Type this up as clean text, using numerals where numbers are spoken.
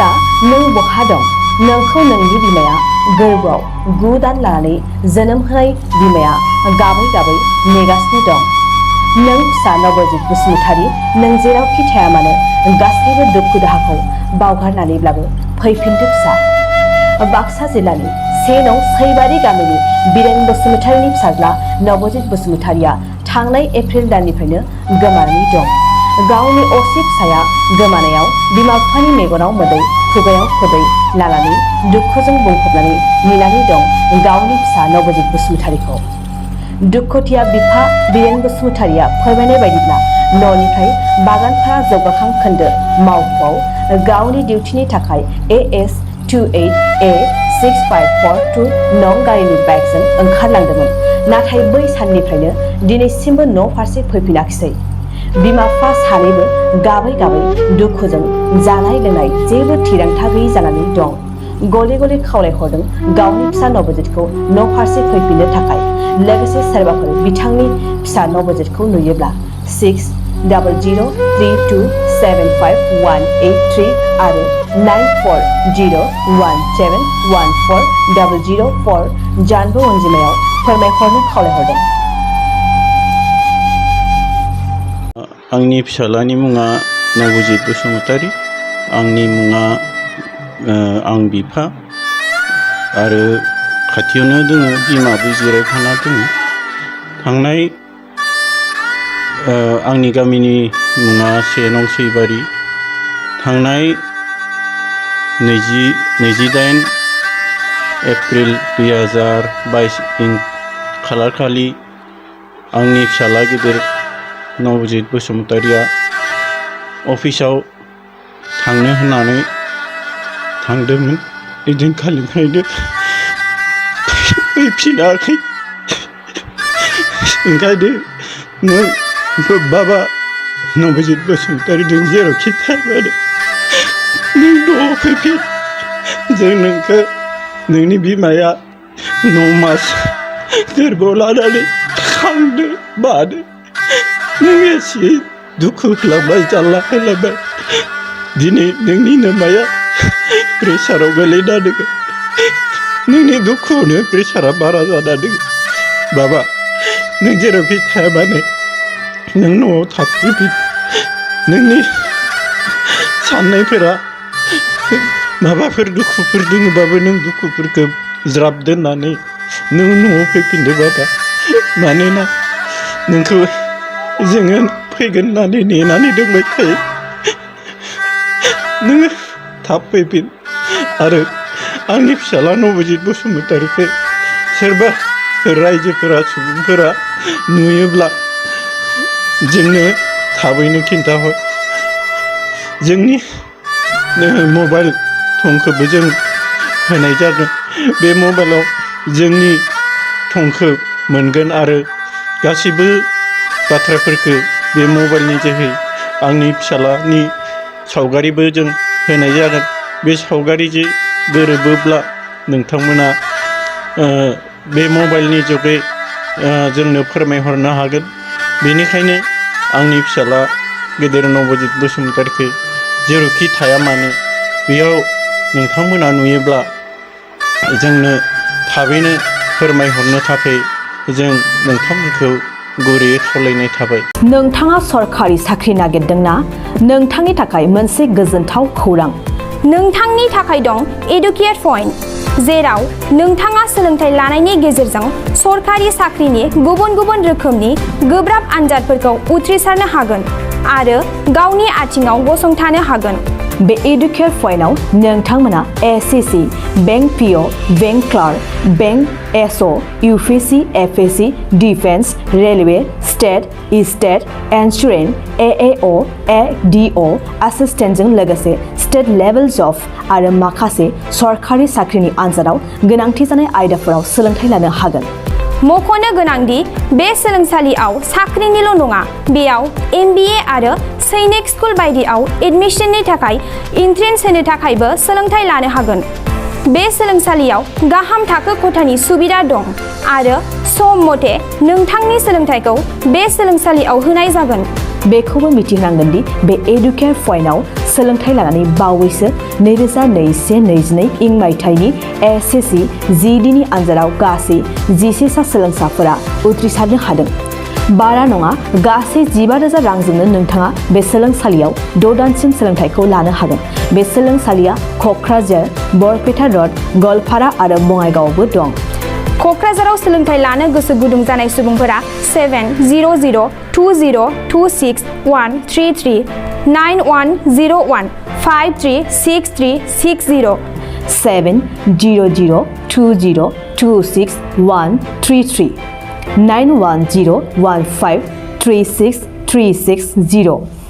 फिसा नों बहा दं नोंखौ नोंनि बिमाया गोरबोआव 9 दान लानानै जोनोम होनाय बिमाया गाबै गाबै नेगासिनो दं। नों फिसा नबजित बसुमतारी नों जेरावखि थाया मानो गासैबो दुखु दाहाखौ बावगारनानैब्लाबो फैफिनदो फिसा। बाक्सा जिल्लानि 1 नं सैबारि गामिनि बिरेन बसुमतारीनि फिसाज्ला नबजित बसुमतारीया थांनाय एप्रिल दाननिफ्रायनो गोमानानै दं। गावनि असे फिसाया गोमानायाव बिमा बिफानि मेगनाव मोदै खुगायाव खुदै लानानै दुखुजों बुंफबनानै नेनानै दं गावनि फिसा नबजित बसुमतारीखौ। दुखुथिया बिफा बिरेन बसुमतारीया फोरमायनाय बायदिब्ला न'निफ्राय बागानपारा जौगाखां खोन्दो मावख'आव गावनि डिउटिनि थाखाय AS 28A6542 नं गारिनि बाइकजों ओंखारलांदोंमोन। नाथाय बै साननिफ्रायनो दिनैसिमबो न' फारसे फैफिनाखिसै। बिमा बिफा सानैबो गाबै गाबै दुखुजों जानाय लोंनाय जेबो थिरांथा गैयि जानानै दं। गले गले खावलायहरदों गावनि फिसा नबजितखौ न' फारसे फैफिननो थाखाय। लोगोसे सोरबाफोर बिथांनि फिसा नबजितखौ नुयोब्ला 6032751183 आरो 9401714004 जानबुं अनजिमायाव फोरमायहरनो खावलायहरदों। आंनि फिसालानि मुङा नबजित बसुमतारी। आंनि मुङा आं बिफा आरो खाथियावनो दोङो बिमाबो जिरायफाना दङ। थांनाय आंनि गामिनि मुङा 1 नं सैबारि। थांनाय 28 एप्रिल 2022 खालारखालि आंनि फिसाला गिदिर नबजित बसुमतारीया अफिसाव थांनो होननानै थांदोंमोन। इदिनखालिनिफ्रायनो फैफिनाखै। ओंखायनो नों बाबा नबजित बसुमतारी नों जेरावखि थाया नों न'आव फैफिन। जों नोंखौ नोंनि बिमाया 9 मास गोरबोआव लानानै खांदो बादो। नों एसे दुखु होलांबाय जारला होलांबाय। दिनै नोंनि नोमाया प्रेसाराव गोलैना दङ। नोंनि दुखुआवनो प्रेसारा बारा जाना दङ। बाबा नों जेरावखि थाया मानो नों न'आव थाब फैफिन। नोंनि साननायफोरा माबाफोर दुखुफोर दङबाबो नों दुखुफोरखौ ज्राब दोननानै नों न'आव फैफिनदो बाबा। मानोना नोंखौ जोङो फैगोन होननानै नेनानै दोनबाय थायो। नोङो थाब फैफिन। आरो आंनि फिसाला नबजित बसुमतारीखौ सोरबा रायजोफोरा सुबुंफोरा नुयोब्ला जोंनो थाबैनो खिन्थाहर। जोंनि मबाइल थंखौबो जों होनाय जागोन। बे मबाइलाव जोंनि थंखौ मोनगोन आरो गासिबो बाथ्राफोरखौ बे मबाइलनि जोहै आंनि फिसालानि सावगारिबो जों होनाय जागोन। बे सावगारिजों गोरोबोब्ला नोंथांमोना बे मबाइलनि जुगै जोंनो फोरमायहरनो हागोन। बेनिखायनो आंनि फिसाला गेदेर नबजित बसुमतारीखौ जेरावखि थाया मानो बेयाव नोंथांमोना नुयोब्ला जोंनो थाबैनो फोरमायहरनो थाखाय जों नोंथांमोनखौ गुरैयै खावलायनाय थाबाय। नोंथाङा सरखारि साख्रि नागिरदोंना? नोंथांनि थाखाय मोनसे गोजोनथाव खौरां। नोंथांनि थाखाय दं एडुकेट पइन्ट, जेराव नोंथाङा सोलोंथाइ लानायनि गेजेरजों सरखारि साख्रिनि गुबुन गुबुन रोखोमनि गोब्राब आनजादफोरखौ उथ्रिसारनो हागोन आरो गावनि आथिङाव गसंथानो हागोन। बे एडुकेट पइन्टआव नोंथांमोना SCC, bank PO, bank clerk, bank SO, UPC, FAC, defence, railway, state, state, insurance, AAO, ADO, एसिस्टेन्टजों लोगोसे स्टेट लेभेल जब आरो माखासे सरखारि साख्रिनि आनजादाव गोनांथि जानाय आयदाफोराव सोलोंथाइ लानो हागोन। मख'नो गोनांदि बे सोलोंसालियाव साख्रिनिल' नङा, बेयाव MBA आरो सैनिक स्कुल बायदियाव एडमिशननि थाखाय एन्ट्रेन्स होनो थाखायबो सोलोंथाइ लानो हागोन। बे सोलोंसालियाव गाहाम थाखो खथानि सुबिदा दं आरो सम मथे नोंथांनि सोलोंथाइखौ बे सोलोंसालियाव होनाय जागोन। बेखौबो मिथिनांगोन दि बे एडुकेट पइन्टआव सोलोंथाइ लानानै बावैसो 2021-22 इं मायथाइनि SSC GDनि आनजादाव गासै 11 सा सोलोंसाफोरा उथ्रिसारनो हादों। बारा नङा गासै 15,000 रांजोंनो नोंथाङा बे सोलोंसालियाव 6 दानसिम सोलोंथाइखौ लानो हागोन। बे सोलोंसालिया क'क्राझार, बरपेटा र'ड, गलपारा आरो बङाइगावआवबो दं। क'क्राझाराव सोलोंथाइ लानो गोसो गुदुं जानाय सुबुंफोरा 70020261133 9101 536360 70020261133 9101536360